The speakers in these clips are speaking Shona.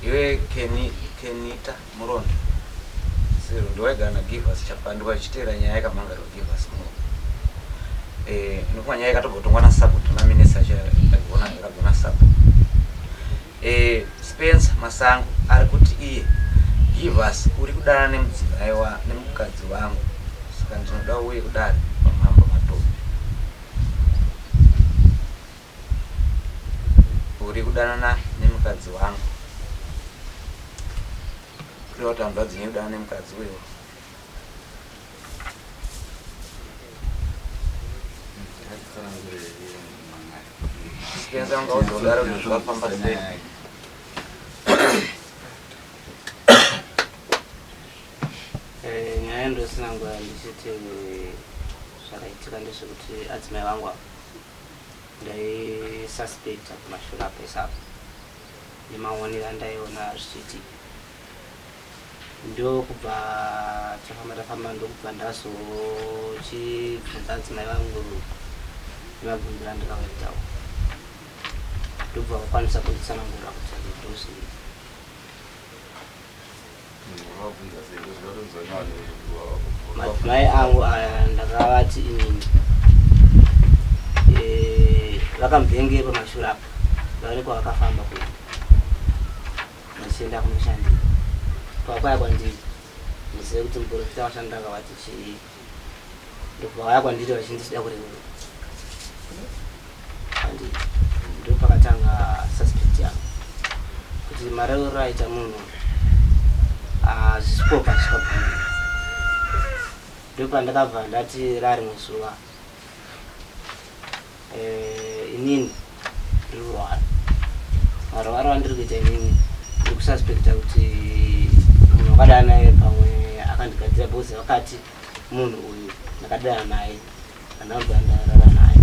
Iwe Kenny, Kenita Murondo. Sero ndiwaigara na Givers Chapandwa ichiteera nyaya yakamhangarirwa Givers Murondo. Eh, ndofunga nyaya yakatobotongwa na Sabutu na minister chagona yakagona Sabutu. Eh, Spencer Masango ari kuti iye Givers uri kudanana nemudzimai wa nemukadzi wangu saka ndinoda uye kudare kwamambo Matope. Uri kudanana nemukadzi wangu. Kureva kuti hanzvadzi yenyu kudanana nemukadzi uyo. Spencer ungaudza kuti zvafamba sei? Eh, nyaya ndosina nguva ndichiti zvakaitika ndezvekuti adzimai vangu ava ndaisuspecta kumashure apo ese apo nemaonero andaiona zvichiitika, ndokubva tafamba tafamba, ndokubva ndazochibvunza adzimai vangu nemabvunziro andikavaitawo, ndobva vakwanisa kunditsanangurira kuti ndozvii. Madzimai angu aya ndakavati inini vakambenge pamashure apo vaonekwa vakafamba kuenda vachienda kunoshandira pavakwaya kwandiri, ndizive kuti muprofita washandira akavati chii, ndobva vaya kwandiri vachindisida kureurura kwandiri. Ndo pakatanga suspect yangu kuti mareururo aita munhu hazvisipo pachisvika. Ndo pandakabva ndati rarimwe zuva, inini ndiri kurwara, marwaro andiri kuita inini ndiri kususpecta kuti munhu wakadana naye pamwe akandigadzira, because vakati munhu uyu ndakadana naye handabva ndarara naye.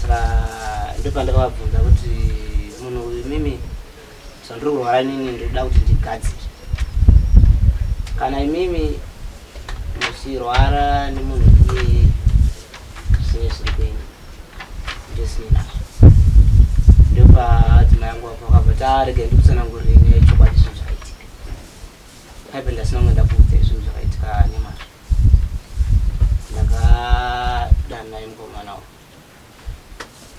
Saka ndopandakavabvunza kuti munhu uyu mimi zvandiri kurwara inini ndinoda kuti ndigadzire, kana imimi muchirwara nemunhu iye zvinenge zviri kwenyu ndisini nazvo. Ndopaadzimai angu apo akabva tarege ndikutsanangurire nyaya yechokwadi, zvinhu zvakaitika paipe ndasina kunge ndakuudza zvinhu zvakaitika nemazvo. Ndakadana naye mukomana uyu,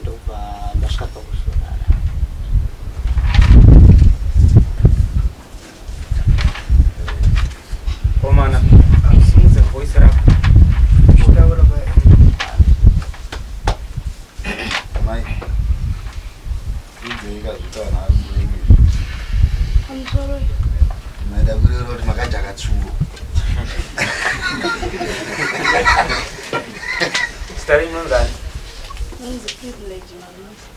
ndobva ndasvika pakusurana. Komana, simudze voice rako. Uchitaura paya. Mai, udzei kazvitaura nhasi. Pamusoro. Maida kureva kuti makajaka tsuro. Zita renyu munonzani? Unzi Privilege Marumisi.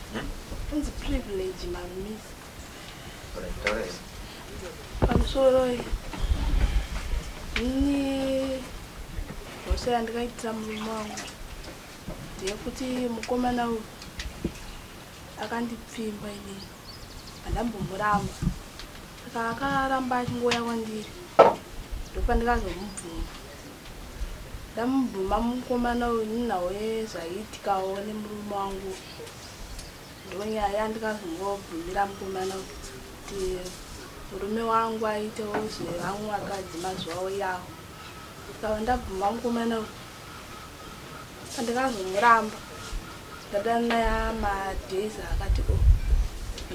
Unzi Privilege Marumisi. Alright, taura here. Pamusoro, ini mhosva yandikaitira murume wangu ndeyekuti mukomana uyu akandipfimba, inini handambomuramba, saka akaramba achingouya kwandiri, ndopandikazomubvuma. Ndamubvuma mukomana uyu ninawo zvaiitikawo nemurume wangu, ndonyaya yandikazongobvumira mukomana uyu kuti murume wangu aitewo zvevamwe vakadzi mazuva iyawo. Saka ndabvuma mukomana uyu, pandikazomuramba ndadana madays akati o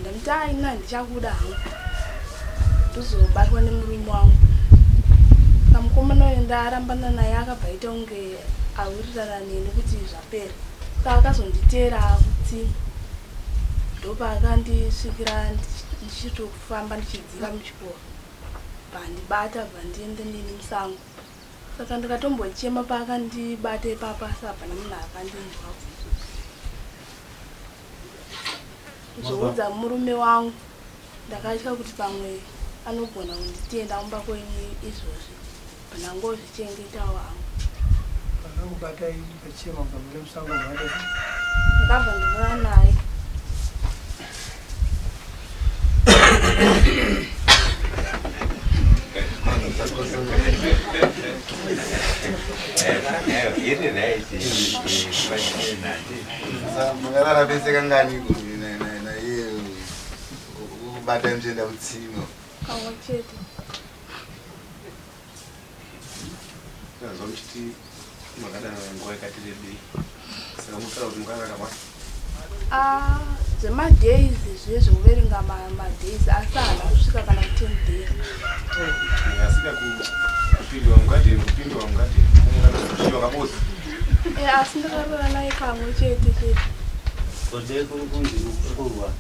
ndamuti aina handichakuda hangu, ndozobatwa nemurume wangu. Saka mukomana uyu ndarambana naye akabva aita kunge awirirana neni kuti zvapera, saka akazonditeera kutsime, ndopaakandisvikira ndichitofamba ndichidzika muchikoro, bva bva ndiende neni musango. Saka ndikatombochema paakandibata ipapo, asi hapana munhu akandinzwa. Kuzoudza murume wangu ndakatya kuti pamwe anogona kunditenda mumba kwenyu izvozvi, pandangozvichengetawo hangu. Pakakubata pachema mukabva musango mwaita? Ndakabva ndorara naye. Iri right pachena. Makarara pese kangani naiye? Vachikubatai muchienda kutsime. Kamwe chete. Ndazwa muchiti makadanana nguva yakati rebei. Saka mutaura kuti mukarara kwa? Ah, zvemadays zviye zvekuverenga madays asi haana kusvika kana 10 days. Asika kupindwa mugadheni, kupindwa mugadheni. Kusviwa kabozi. Eh, asi ndakarara naye kamwe chete chete. Kode kuri kunzi kurwa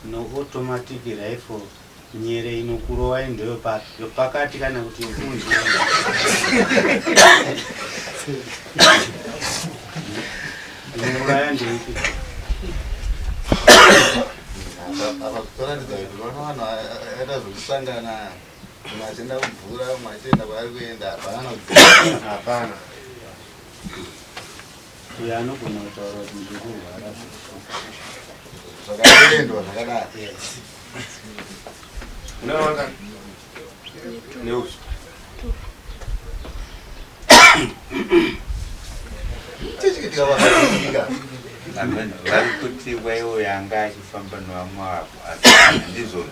noautomatic rifle nyere inokurovai ndeyopakati kana kuti yokunze. Inouraya ndeipi? Apa kutoratidza kuti vano vanhu aita zvekusangana mumwe achienda kumvura mumwe achienda kwaari kuenda hapana kana Hapana. Uyo anogona kutaura kuti ndiri kurwara. Zvakaendwa zvakadaro. Yes. Una wanga? Neupi? Chichikitika vakaika. Vari kuti waiwo yanga achifamba nevamwe vavo asi ndizvo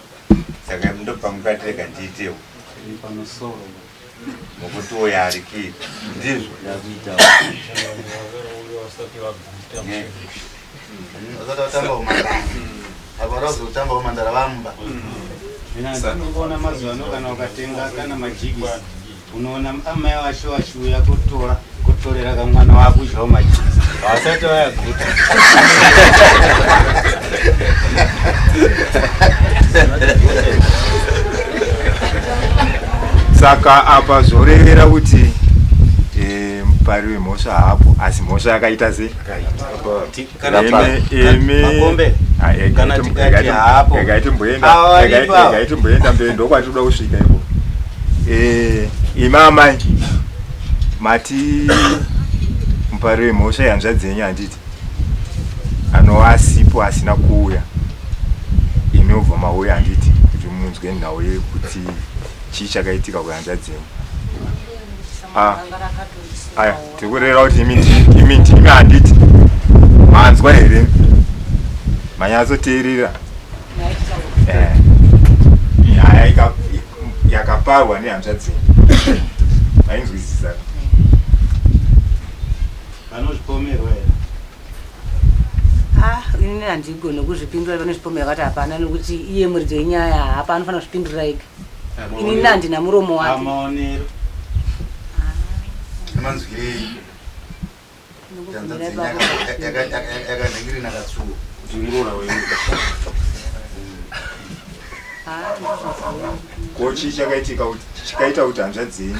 saka ndopamukatirega ndiitewo Pamusoro. Nokuti uyo arikii ndizvo Vasati vatamba umandara. Apa vazotamba umandara vamba. Unoona mazuva ano kana ukatenga kana majigisi unoona amai vacho vachiuya kutora kutorera kamwana wakudyawo majigisi vasati vayaguta. Saka apa zvorevera kuti mupari wemhosva haapo asi mhosva yakaita se Makombe, kana tikati haapo. Ava varipo ava. Regai timboenda mberi ndokwatinoda kusvika iko. Imi amai mati mupari wemhosva ihanzvadzi yenyu handiti anova asipo asina kuuya imi obva mauya handiti kuti munzwe nhau yekuti chii chakaitika kuhanzvadzi yenyu. Aya tiri kureva kuti imi ndimi handiti manzwa here manyatsoteerera nyaya yakaparwa nehanzvadzi yenyu mainzwisisa? Vanozvipomerwa here? Ah, inini handigoni kuzvipindura vanozvipomera vakati hapana nekuti iye muridzi wenyaya hapa anofanira kuzvipindurira ega. Inini handina muromo wake. Pamaonero. Nemanzwirei. Ndinongobvumira ipapo. Yakanhingirina katsuwo. Kuti muroora wenyu. Ah, ndozviziva. Ko chii chakaitika kuti chikaita kuti hanzvadzi yenyu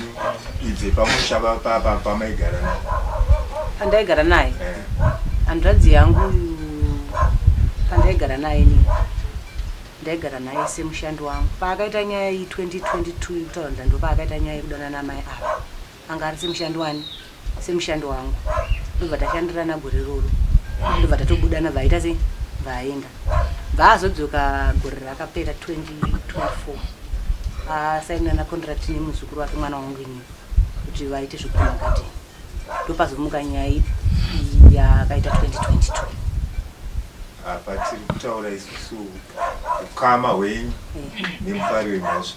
ibve pamusha pamaigara naye? Pandaigara naye? Hanzvadzi yangu pandaigara naye inini. Ndaigara naye semushandi wangu. Paakaita nyaya iyi 2022 yekutaura kuti ndo paakaita nyaya yekudanana namai ava. Anga ari semushandi wani? Semushandi wangu. Ndobva tashandirana gore iroro. Ndobva tatobudana bvaita sei? Bvaenda. Bvaazodzoka gore rakapera 2024. Asainirana contract nemuzukuru wake mwana wangu inini kuti vaite zvekurima garden. Ndopazomuka nyaya iyi yakaita 2022. Apa tiri kutaura isusu ukama hwenyu nemupari wemhosva.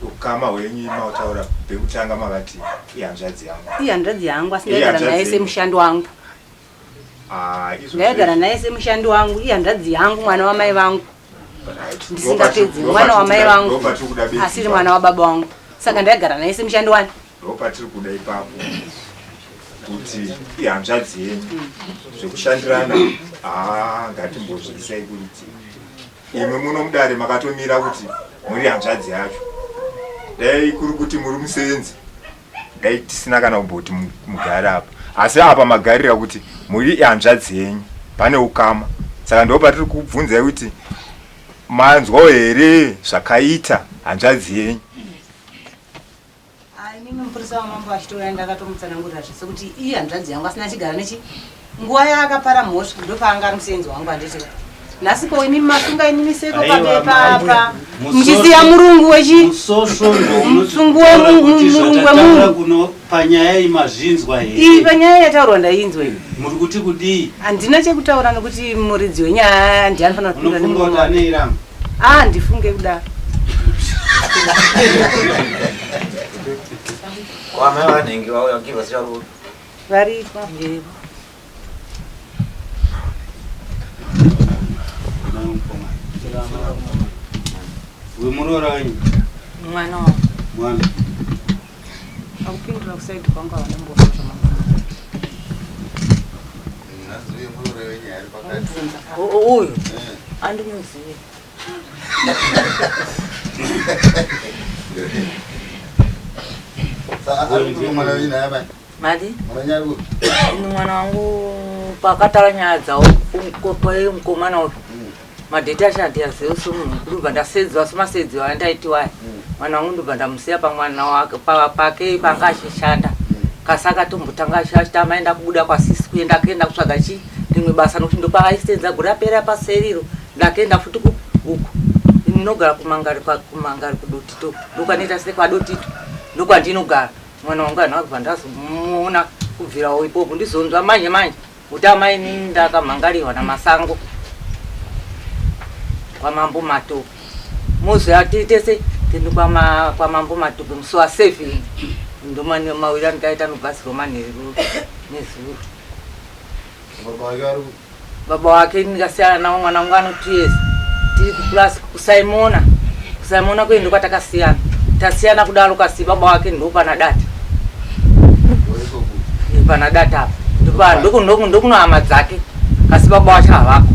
Ukama hwenyu mautaura pekutanga makati ihanzvadzi yangu. Ihanzvadzi yangu asi ndaigara naye semushandi wangu. Izvo Ndaigara naye semushandi wangu, ihanzvadzi yangu, mwana wamai vangu. Ndisingapedzi mwana wamai vangu asiri mwana wababa vangu. Saka ndaigara naye semushandi wani. Ndopatiri kuda ipapo kuti ihanzvadzi yenyu zvekushandirana ngatimbozviisai kurutivi. Imwe muno mudare makatomira kuti muri hanzvadzi yacho. Dai kuri kuti muri musenzi dai tisina kana kumboti mugare apa, asi apa magarira kuti muri hanzvadzi yenyu pane ukama. Saka ndo patiri kubvunzai kuti manzwawo here zvakaita hanzvadzi yenyu. Inini mupurisa wamambo achitouya ndakatomutsanangurira zvese kuti iye hanzvadzi yangu asina chigara nechi nguva yaakapara mhosva ndopaanga ari musenzi wangu handiti. Nhasi ko inini masunga inini seko Aiwa, papepa apa Musoso- muchisiya murungu wechi Musoso ndo Musungu unotaura kuti murungu zvatataura wemunhu. kuno panyaya iyi mazvinzwa here? Iyi panyaya yataurwa ndainzwa iyi. Muri kuti kudii? Handina chekutaura nekuti muridzi wenyaya ndiye anofanira kupindura Unofunga nemuromo kuti wake. ane iramba? Ah, ndifunge kudaro. Kwamai vanenge vauya give us your Varipo. Wemuroora wenyu? Mwana wangu. Mwana. Akupindura kusaidi kwangu havana mbofa zvamangwana. Uyu andimuzivi. Madi? Ini mwana wangu pakatara nyaya dzawo mukomana uyu madheti acho handiyazivi semunhu mukuru bva ndasedzwa semasedzwa andaitiwa aya mwana wangu ndobva ndamusiya pamwana wake pake panga achishanda kasi akatombotanga achita maenda kubuda kwasisi kuenda kuenda kutsvaga chi rimwe basa nokuti ndopaaisenza gore apera paseriro ndakaenda futi uku ndinogara kumangari kumangari kudotito ndokwanoita sekwadotito ndokwandinogara mwana wangu anhu akubva ndazomuona kubvirawo ipopo ndizonzwa manje manje kuti amai inini ndakamhangarirwa namasango kwamambo matope mozoya tiri tese tiri kwamambo matope musi wa 7 ndomawiri andikaita nobhasirwa manheru nezuro baba wake ndikasiyana navo mwana wangu ano 2 years tiri kuplus kusaimona kusaimona kuende kwatakasiyana tasiyana kudaro kasi baba wake ndopana data pana data apa ndokuno hama dzake kasi baba wacho havako.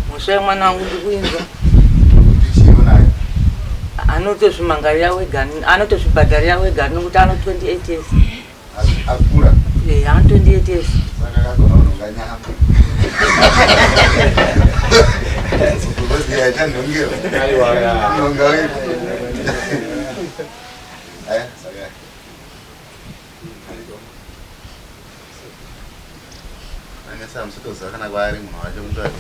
Mhosva yemwana wangu ndikuinzwa anotozvimangarira wega anotozvibhadharira wega nokuti ano 28 years akura eh ano 28 years saka akagona kunhonga nyama because yaita nhongero nhonga wega aya saka anesa musitoziva kana kwaari munhu wacho mukati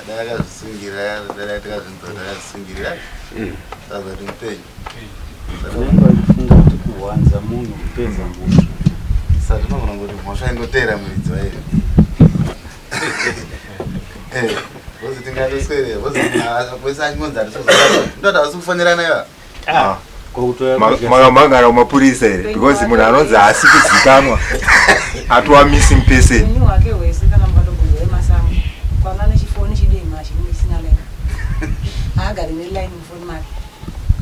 dai akazvisungirira dai tikazvinzwa takazvisungirira sazati mupenyu Unenge uchifunga kuti kuhwanza munhu kupedza mhosva. Saka tinogona kuti mhosva ingoteera muridzi wayo. Bozi tingatoswere bozi wese achingonzi hatisikuzoa ndoti hausi kufonerana iva. Makamhangara kumapurisa here because munhu anonzi haasi kuzikanwa atova missing person. Upenyu hwake hwese kana mukatobvunza vemasango kwana nechifoni chidema chinenge chisina line haagari neline mufoni make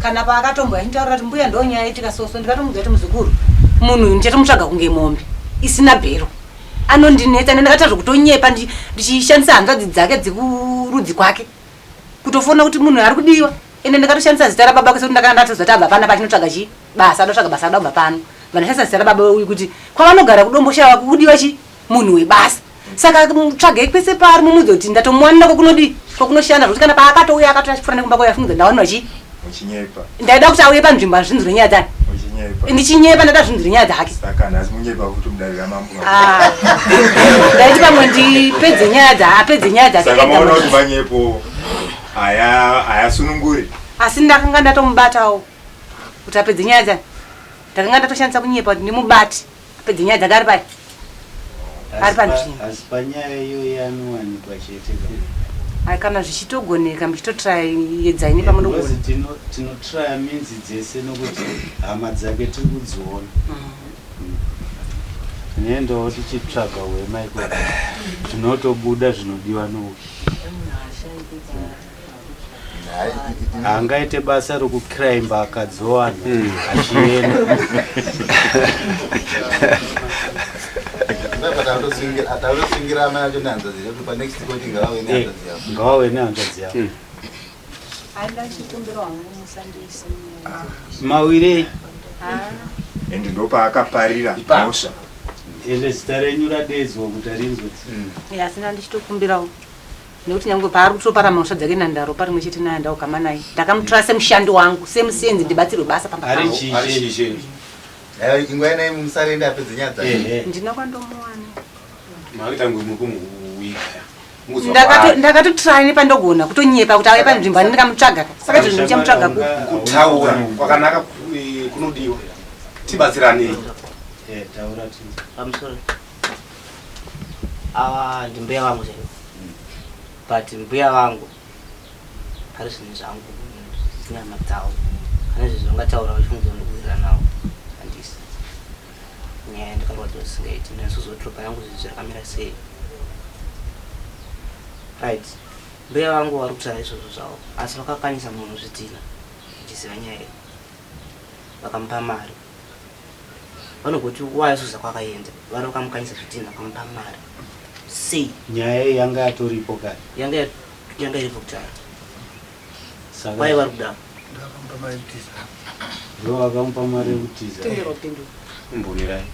kana paakatombo achitaurira kuti mbuya ndo nyaya itika soso ndikatomudza kuti muzukuru munhu uyu ndichatomutsvaga kunge mombe isina bhero anondinetsa ndakatadza zvokutonyepa ndichishandisa hanzvadzi dzake dzekurudzi kwake kutofona kuti munhu ari kudiwa ende ndakatoshandisa zita rababa kwese kuti ndakanga ndatoziva kuti abva pana pachinotsvaga chi basa adotsvaga basa ada kubva pano vandashandisa zita rababa uyu kuti kwavanogara kudomboshava kudiwa chi munhu webasa saka tsvagei kwese paari mumudze kuti ndatomuwanira kwakunodii kwakunoshanda zvokuti kana paakatouya akatouya achipfuura nekumba kwauya afunga ndawanirwa chi Muchinyepa. Ndaida kuti auye panzvimbo azvinzwire nyaya dzani. Muchinyepa. Ndichinyepa ndada zvinzwire nyaya dzake. Saka nhasi munyepa futi mudare ramambo. Ah. Ndaiti pamwe ndipedze nyaya dza apedze nyaya dzake. Saka maona kuti manyepo aya ayasununguri. Asi ndakanga ndatomubatawo kuti apedze nyaya dzani. Ndakanga ndatoshandisa kunyepa kuti ndimubate apedze nyaya dzake ari pai. Ari panzvimbo. Asi panyaya iyoyi anowanikwa chete ka. Ai kana zvichitogoneka muchitotraya yedzai nepamunogona. Because tinotraya minzi dzese nokuti hama dzake tiri kudziona. Tinoendawo tichitsvaga hwema ikoko zvinotobuda zvinodiwa nouyu. Haangaite basa rokucrimba akadzowana achienda. Tatosungira amai acho nehanzvadzi yako pa next court ngavauye nehanzvadzi yako. Ngavauye nehanzvadzi yako. Aida chikumbiro hangu musandiise. Mawirei. Ende ndopaakaparira mhosva. Ende zita renyu radeedzwa kuti arinzwe. Ya asina ndichitokumbirawo. Nekuti nyangwe paari kutopara mhosva dzake nandaro pari mwe chete naye ndaugama naye. Ndakamutora semushandi wangu, semusenzi ndibatsirwe basa pamba Ari pangu. chii Aiwa ingwai naye musarende apedze nyaya dzake. Ndina kwandomuwana. Makuita ngwe kumuwika. Ndakatotraya nepandogona kutonyepa kuti auye panzvimbo ani ndikamutsvaga. Saka izvozvo ndichamutsvaga ku. Kutaura kwakanaka kunodiwa. Tibatsiranei. Eh, taura tinzwe. Pamusoro. Ava ndimbuya vangu chaivo. But mbuya vangu pari zvinhu zvangu nyama dzavo. Pane zvinhu zvangataura vachimudza ndokuwirira navo. Handisi. Nyaya ndikarwadziwa zvisingaiti. Ndinasozoti ropa yangu zvinhu zvirakamira sei. Right. Mbuya vangu vari kutaura izvozvo zvavo asi vakakanyisa munhu zvidhina vachiziva nyaya iyi. Vakamupa mari. Vanogoti waisuza kwakaenda vari vakamukanyisa zvidhina vakamupa mari. Sei? Nyaya iyi yanga yatoripo kare. Yanga yanga iripo kudhara. Saka Kwai vari kuda. Ndakamupa mari yekutiza. Ndivo vakamupa mari yekutiza. Tenderwa kupindura. Mbumirai.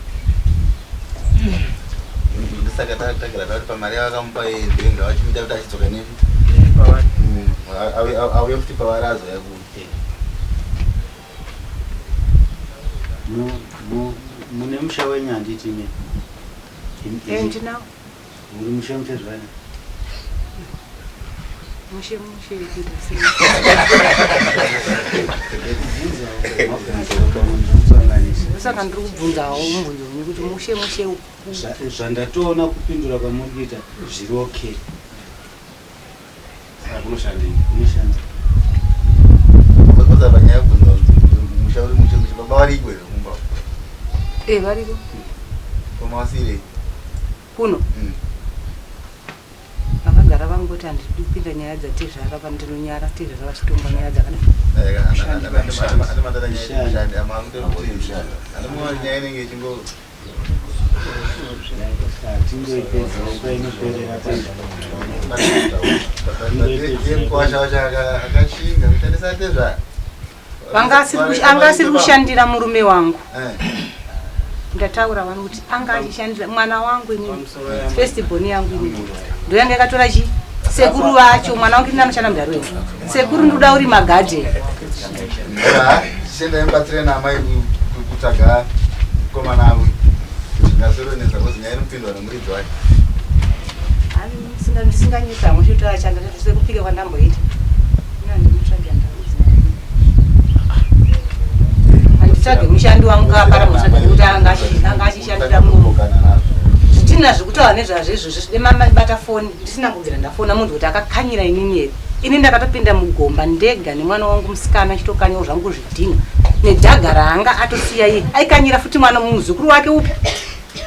Ndosaka tagara tauri pamari yavakamupa iyi ndenge vachimuita kuti achidzoka nepi. Auye futi pavari azouya ku. Mune musha wenyu handiti imi? Eh, ndinawo. Uri mushe mushe zvaya. Mushe mushe kuita sei? Saka ndiri kubvunzawo mubvunzo wenyu kuti mushe mushe Zvandatoona kupindura kwamuri kuita zviri okay. Saka kunoshandei? Kunoshanda. Koza panyaya yekubvunza kuti musha uri mushe mushe baba variko here kumba? Eh, variko. Pamawasirei? Kuno. Vakagara vangoti handidi kupinda nyaya dzatezvara pandinonyara tezvara vachitonga nyaya dzakadai. Anga asiri kushandira murume wangu. Ndataura wani kuti anga achishandira mwana wangu inini, first born yangu inini. Ndoyanga yakatora chi sekuru vacho mwana wangu inini anoshanda mudaro wenyu. Sekuru ndoda uri magadheni. Chiendai mubatsire naamai kutsvaga mukomana avo zvingazoronetsa kozi nyaya inopindwa nomuridzi wake. Ndisinganyisa hangu chito achanda sekupika kwandamboita. Ina ndimutsvage handitsvage mushandi wangu kapara mutsvage nekuti anga achishandira munhu. Zvitina zvekutaura nezvazvo izvozvo zvide mabata foni ndisina kubvira ndafona munhu kuti akakanyira inini here. Ini ndakatopinda mugomba ndega nemwana wangu musikana achitokanyawo zvangu zvidhina nedhaga raanga atosiya iye aikanyira futi mwana muzukuru wake upi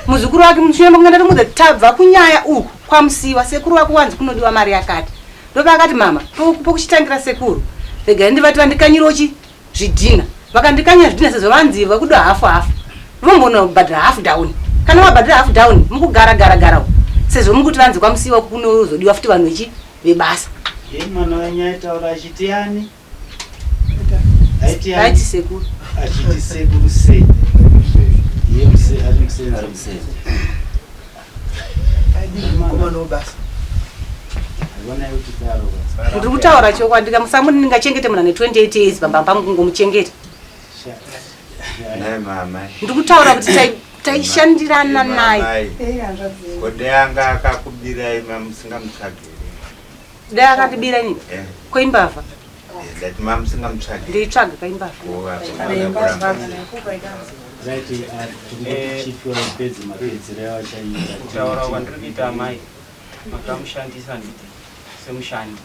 muzukuru wake muchinyamba kunge ndatomudza tabva kunyaya uku kwamusiwa sekuru wako wanzi kunodiwa mari yakati ndopaakati mama pokuchitangira sekuru regai ndivati vandikanyirawo chi zvidhina vakandikanyira zvidhina sezvo vanzi vakuda hafu hafu vombonobhadhara hafu down kana vabhadhara hafu down mukugara gara gara sezvo mukuti vanzi kwamusiwa kunozodiwa futi vanhu vechi vebasa. Ye mwana wenyu aitaura achiti ani? Aiti ani? Aiti sekuru. Achiti sekuru sei? Iye muse ari musenzi. Ari musenzi. Mukomana webasa. Ndiri kutaura chokwadi kamusamu ndingachengete munhu ane 28 years pamba pangu kungomuchengeta. Nhai mama. Ndiri kutaura kuti taishandirana naye. Ko dai anga akakubirai mamusingamutsvagiri. Dai akandibira inini? Eh. Koimbavha. Ndati mamusingamutsvagiri. Ndeitsvaga kaimbavha. Right, tiri chief wapedza mapedzero awachaita. Kutaura kwandiri kuita amai, makamushandisa handiti semushandi.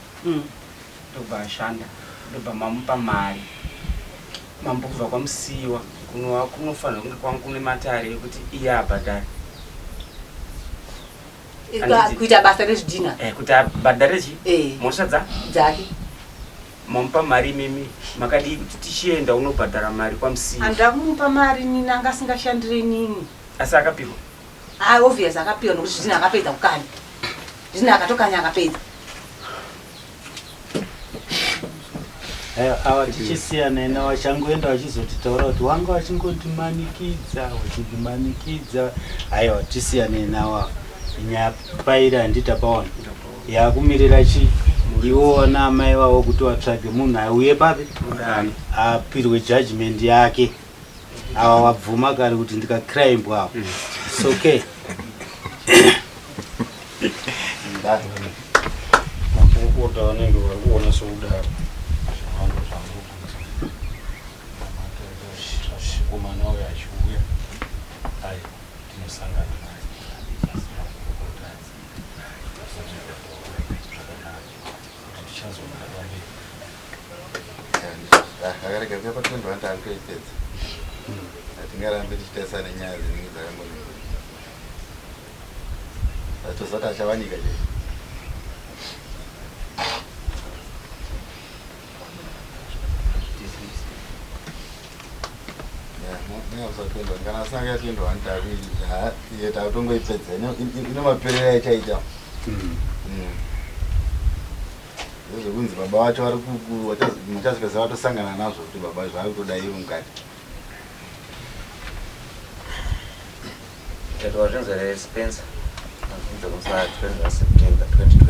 Ndobva ashanda, ndobva mamupa mari. Mambo kubva kwamusiiwa kunova kunofanira kunge kwangu kune matare ekuti iye abhadhare. Kuita basa rezvidhina. Eh, kuti abhadhare chi? Eh. Mhosva dza? Dzake. Mamupa mari imimi, makadii kuti tichienda unobhadhara mari kwamusiiwa. Handida kumupa mari nini anga asingashandire nini. Asi akapiwa? Ah, obvious akapiwa nokuti zvidhina akapedza kukanya. Zvidhina akatokanya akapedza. Aiwa, ava tichisiyana ina vachangoenda vachizotitaura kuti wanga vachingotimanikidza vachitimanikidza. Aiwa, tisiyane nawo ava. Nyaya pairi handiti tapaona yakumirira chi iwo wana amai vavo kuti vatsvage munhu auye papi apirwe judgment yake. Ava vabvuma kare kuti ndikacrimbwa ava. It's okay. Makurukota vanenge vari kuona sekudaro zvawanda zvamuri kuita. Mukomana uyo achiuya. Ai, tinosangana naye asina kukokotadza zvakanaka kuti tichazoona pamberi. Akarega kuya pa 21 takutoipedza. Hatingarambi tichitarisa nenyaya dzinenge dzakangonyorwa. Atozati achawanika chete. Kana asina kuya 21 takuiye takutongoipedza ino maperero aichaita. Zvekunzi baba vacho vari muchazopedza vatosangana nazvo kuti baba zvavari kutoda ivo mukati. Tatu wazvinzwa here, Spencer? Azvinzwa musi wa 21 September 2024.